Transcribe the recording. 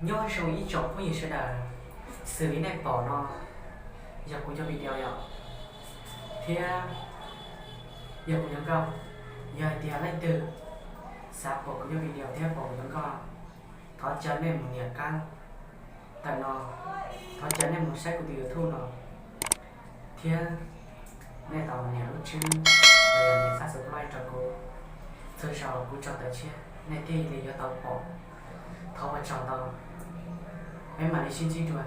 Nyob zoo ib tsoom phooj ywg sawv daws, xws li nej pom no yog kuv cov video yom, thiab yog kuv cov nkauj. Yog hais tias leej twg xav pom kuv cov video thiab pom kuv cov nkauj, thov caw nej mus nias qab ntawm no, thov caw nej mus saib kuv tus YouTube no, thiab nej tau nias lub tswb los yog nias subscribe rau kuv. Txhua zaus kuv tso tawm tshiab nej thiaj li yuav tau pom. Thov ua tsaug ntau, peb mam li sib ntsib dua.